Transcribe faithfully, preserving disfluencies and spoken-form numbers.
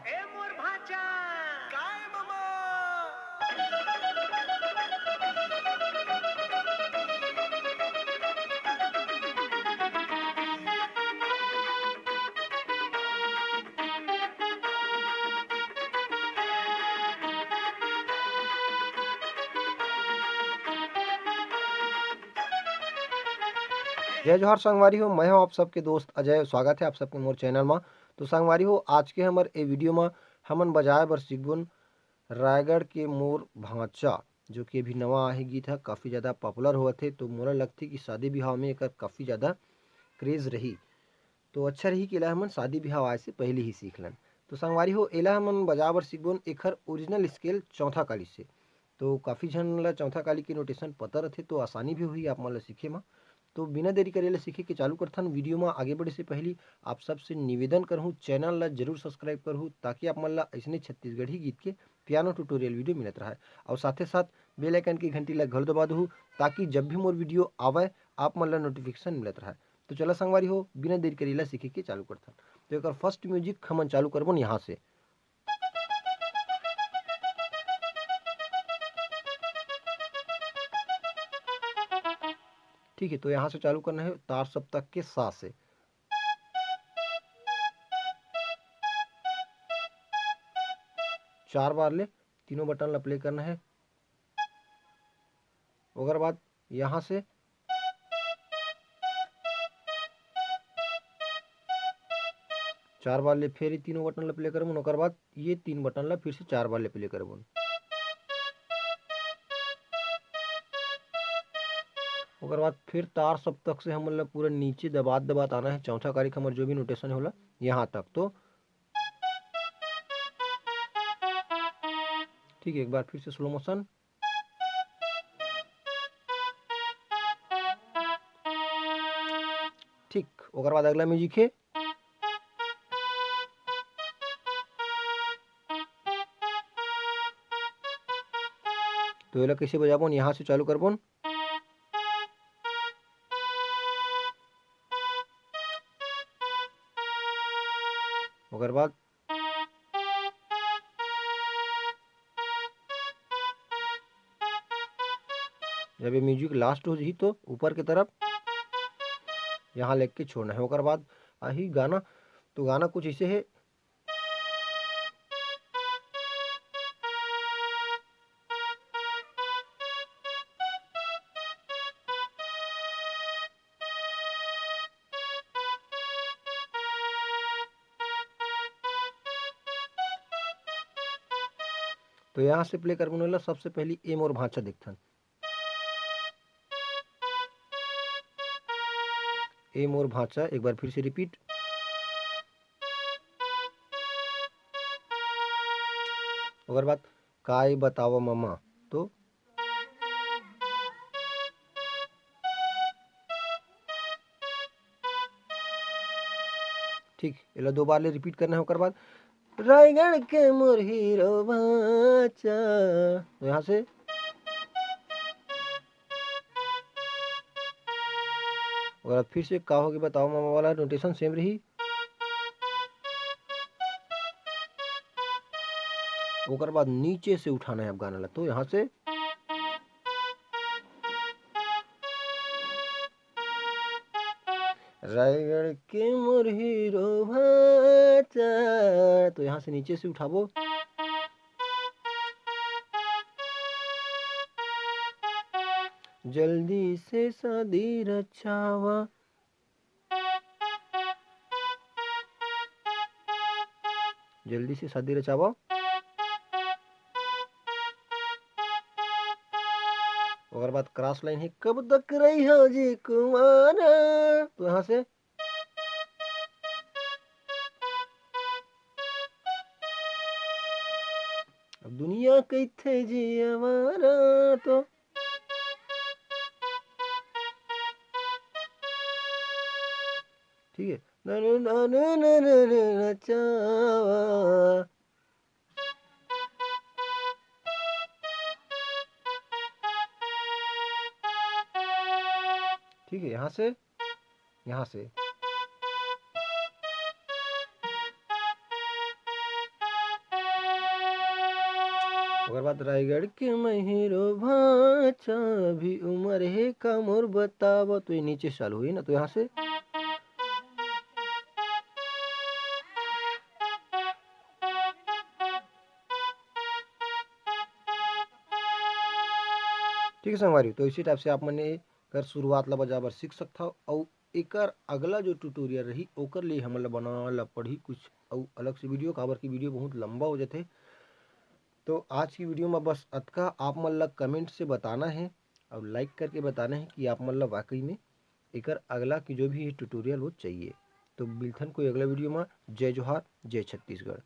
ए मोर भांचा। काय मामा? जय जोहार संगवारी हो, मैं हूं आप सबके दोस्त अजय। स्वागत है आप सबके मोर चैनल मा। तो संगवारी हो, आज के हमर ए वीडियो मा हमन बजाए बर सीखबोन रायगढ़ के मोर भांचा, जो कि अभी नवा आहे गीत है, काफ़ी ज़्यादा पॉपुलर होवत हे। तो मोला लगथे कि शादी बिहाव में एकर काफ़ी ज़्यादा क्रेज़ रही। तो अच्छा रही कि एला हमन शादी बिहाव आए से पहले ही सीख लन। तो संगवारी हो, एला हमन बजाए बर सीखबोन, एखर ओरिजिनल स्केल चौथा काली से। तो काफ़ी झन ला चौथा काली के नोटेशन पता रथे, तो आसानी भी होही आप मन ला सीखे मा। तो बिना देरी करे ले सीखे के चालू करथन। वीडियो मा आगे बढ़े से पहली आप सबसे निवेदन करहूँ, चैनल ला जरूर सब्सक्राइब करहू, ताकि आप मन ला अइसने छत्तीसगढ़ी गीत के पियानो ट्यूटोरियल वीडियो मिलत रहय। और साथे साथ बेल आइकन की घंटी ला घलो दबा दहू, ताकि जब भी मोर वीडियो आवय, आप मन ला नोटिफिकेशन मिलत रहय। तो चला संगवारी हो, बिना देरी करे ला सीखे के चालू करथन। तो एकर फर्स्ट म्यूजिक हमन चालू करबोन यहाँ से। ठीक है, तो यहाँ से चालू करना है तार सप्तक के सा से। चार बार ले तीनों बटन ला प्ले करना है। ओकर बाद यहाँ से चार बार ले फिर ये तीनों बटन ला प्ले करबो, ओकर बाद ये तीन बटन ला फिर से चार बार ले प्ले करबो। ओकर बाद फिर तार सप्तक से हमन ला पूरा नीचे दबात दबात आना है। चौथा काली के हमर जो भी नोटेशन होला यहाँ तक। तो ठीक है, एक बार फिर से स्लो मोशन। ठीक, ओकर बाद अगला म्यूजिक है। तो एला कैसे बजाबोन, यहाँ से चालू करबोन। ओकर बाद जब ये म्यूजिक लास्ट हो जाही तो ऊपर के तरफ यहाँ लेके छोड़ना है। ओकर बाद आही गाना। तो गाना कुछ ऐसे है। तो यहाँ से प्ले करबो, सबसे पहली ए मोर भांचा देखथन। ए मोर भांचा, एक बार फिर से रिपीट। ओकर बाद काय बताव ममा, तो ठीक, एला दो बार ले रिपीट करना है। ओकर बाद रायगढ़ के मोर हीरो भांचा, तो यहाँ से ओकर बाद फिर से का होगे बताव ममा वाला नोटेशन सेम रही। ओकर बाद नीचे से उठाना है अब गाना ला, तो यहाँ से रायगढ़ के मोर हीरो भांचा, तो यहाँ से नीचे से उठाबो। जल्दी से शादी रचावा, जल्दी से शादी रचावा। ओकर बाद क्रॉस लाइन है, कब तक रही हो जी कुमारा, तो यहाँ से अब दुनिया कइथे जी आवारा, तो ठीक है, ननु ननु ननु नचावा। ठीक है, यहाँ से, यहाँ से। ओकर बाद रायगढ़ के मैं हीरो भांचा, अभी उम्र हे का मोर बतावा, तो ये नीचे से चालू हुई ना, तो यहाँ से ठीक है संगवारी, तो इसी टाइप से आप मन एकर शुरुआत ला बजा बर सीख सकथव। अउ एकर अगला जो ट्यूटोरियल रही, ओकर लिए हमन ला बनाए ला पड़ही कुछ अउ अलग से वीडियो, काबर की वीडियो बहुत लंबा हो जाथे। तो आज की वीडियो में बस अतका। आप मन ला कमेंट से बताना है और लाइक करके बताना है कि आप मन ला वाकई में एकर अगला की जो भी है ट्यूटोरियल वो चाहिए। तो मिलथन कोई अगला वीडियो में। जय जोहार, जय छत्तीसगढ़।